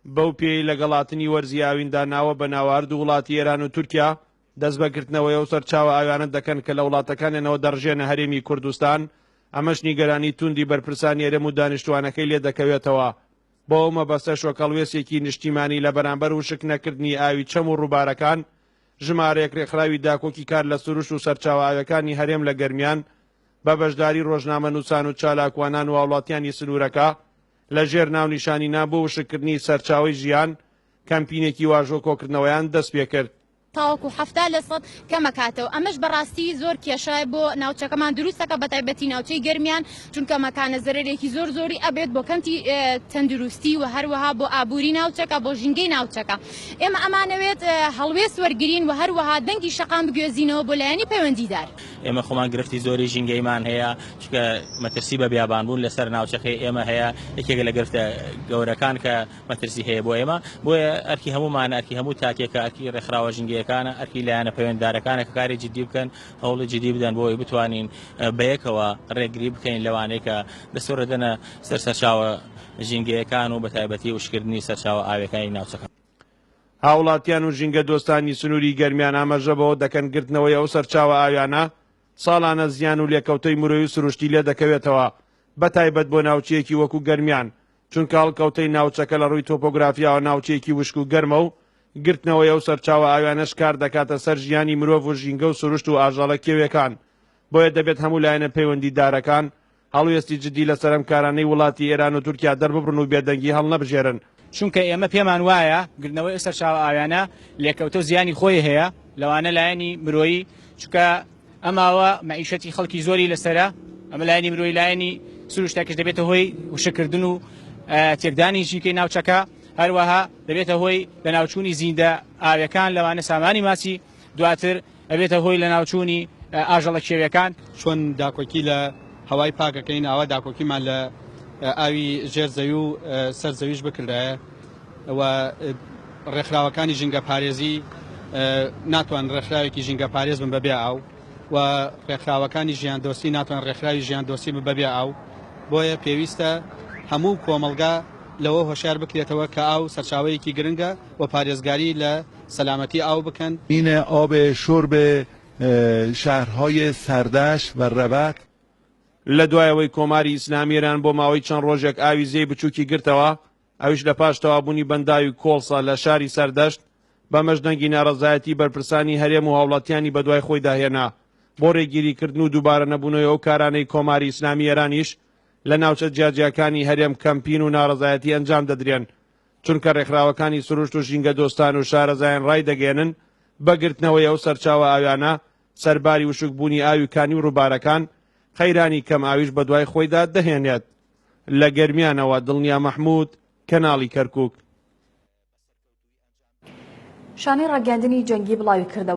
بەو پێیەی لەگەڵ هاتنی وەرزی هاویندا ناوە بە ناوە هەردوو وڵاتی ئێران و تورکیا دەست بە گرتنەوەی ئەو سەرچاوە ئاویانە دەکەن کە لە وڵاتەکانیانەوە دەڕژێنە هەرێمی کوردستان، ئەمەش نیگەرانی تووندی بەرپرسانی هەرێم و دانیشتووانەکەی لێدەکەوێتەوە. بۆ ئەو مەبەستەش وەک هەڵوێستێکی نیشتیمانی لە بەرامبەر وشک نەکردنی ئاوی چەم و ڕووبارەکان، ژمارەیەک رێکخراوی داکۆکیکار لە سروشت و سەرچاوە ئاویەکانی هەرێم لە گەرمیان بە بەشداری رۆژنامەنووسان و چالاکوانان و هاوڵاتیانی سنوورەکە لە ژێر ناونیشانی نا بۆ وشککردنی سەرچاوەی ژیان کەمپینێکی واژۆ کۆکردنەوەیان دەستپێکرد. تاوەکو 70% کەمەکاتەوە، ئەمەش بەڕاستی زۆر کێشە بۆ ناوچەکەمان دروستەکە بەتایبەتی ناوچەی گەرمیان، چونکە مەکانە زەرەرێکی زۆر زۆری ئەبێت بۆ کەمتی تەندروستی و هەروەها بۆ ئابووری ناوچەکە بۆ ژینگەی ناوچەکە. ئێمە ئەمانەوێت هەڵوێست وەرگرین و هەروەها دەنگی شەقام بگوێزینەوە بۆ لایەنی پەیوەندیدار. ئێمە خۆمان گرفتی زۆری ژینگەیمان هەیە، چونکە مەترسی بە بیابانبوون لەسەر ناوچەکەی ئێمە هەیە، یەکێکە لە گرفتە گەورەکان کە مەترسی هەیە بۆ ئێمە، بۆیە ئەرکی هەموومانە، ئەرکی هەموو تاکێکە، ئەرکی ڕێکخراوە ژینگەیەکانە، ئەرکی لایەنە پەیوەندیدارەکانە کە کاری جدی بکەن، هەوڵی جدی بدەن بۆ ئەوەی بتوانین بەیەکەوە ڕێگری بکەین لەوانەی کە دەستوەردەنە سەر سەرچاوە ژینگەیەکان و بەتایبەتی وشکردنی سەرچاوە ئاویەکانی ناوچەکە. هاوڵاتیان و ژینگەدۆستانی سنووری گەرمیان ئاماژە بەوە دەکەن گرتنەوەی ئەو سەرچاوە ئاویانە ساڵانە زیان و لێکەوتەی مرۆیی و سروشتی لێدەکەوێتەوە بەتایبەت بۆ ناوچەیەکی وەکو گەرمیان چونکە هەڵکەوتەی ناوچەکە لە ڕووی تۆپۆگرافیاوە ناوچەیەکی وشک و گەرمە و گرتنەوەی ئەو سەرچاوە ئاویانەش کار دەکاتە سەر ژیانی مرۆڤ و ژینگە و سروشت و ئاژەڵە کێویەکان بۆیە دەبێت هەموو لایەنە پەیوەندیدارەکان هەڵوێستی جدی لەسەر ئەم کارانەی وڵاتی ئێران و تورکیا دەرببڕن و بێدەنگی هەڵنەبژێرن. چونکە ئێمە پێمان وایە گرتنەوەی ئەو سەرچاوە ئاویانە لێکەوتە و زیانی خۆی هەیە لەوانە لایەنی مرۆیی چونکە ئەم ئاوە مەعیشەتی خەڵکی زۆری لەسەرە، ئەمە لایەنی مرۆیی، لایەنی سروشتەکەش دەبێتە هۆی وشککردن و تێکدانی ژینگەی ناوچەکە، هەروەها دەبێتە هۆی لەناوچوونی زیندە ئاویەکان لەوانە سامانی ماسی، دواتر ئەبێتە هۆی لەناوچوونی ئاژەڵە کێویەکان. چۆن داکۆکی لە هەوای پاک ئەکەین ئاوا داکۆکیمان لە ئاوی ژێر زەوی و سەر زەویش بکردایە و ڕێکخراوەکانی ژینگەپارێزی ناتوان ڕێکخراوێکی ژینگەپارێز بن بەبێ ئاو و ڕێکخراوەکانی ژیاندۆستی ناتوان ڕێکخراوی ژیاندۆستی بن بەبێ ئاو بۆیە پێویستە هەموو کۆمەڵگا لەوە هۆشیار بکرێتەوە کە ئاو سەرچاوەیەکی گرنگە و پارێزگاری لە سەلامەتی ئاو بکەن. این آب شرب شهرهای سردشت و ربط. لە دوای ئەوەی کۆماری ئیسلامی ئێران بۆ ماوەی چەند ڕۆژێک ئاوی زێی بچووکی گرتەوە، ئەویش لە پاش تەواوبوونی بەنداوی کۆڵسە لە شاری سەردەشت، بەمەش دەنگی ناڕەزایەتی بەرپرسانی هەرێم و هاوڵاتیانی بەدوای خۆیدا هێنا بۆ رێگیریکردن و دووبارە نەبوونەوەی ئەو کارانەی کۆماری ئیسلامی ئێرانیش لە ناوچە جیاجیاکانی هەرێم کەمپین و ناڕەزایەتی ئەنجام دەدرێن چونکە رێکخراوەکانی سروشت و ژینگەدۆستان و شارەزایان رایدەگەیەنن بە گرتنەوەی ئەو سەرچاوە ئاویانە سەرباری وشکبوونی ئاوی کانی و رووبارەکان قەیرانی کەم ئاویش بەدوای خۆیدا دەهێنێت. لە گەرمیانەوە دڵنیا مەحمود، کەناڵی کەرکوک. شانەی ڕاگەیاندنی جەنگی بڵاویکردەوە.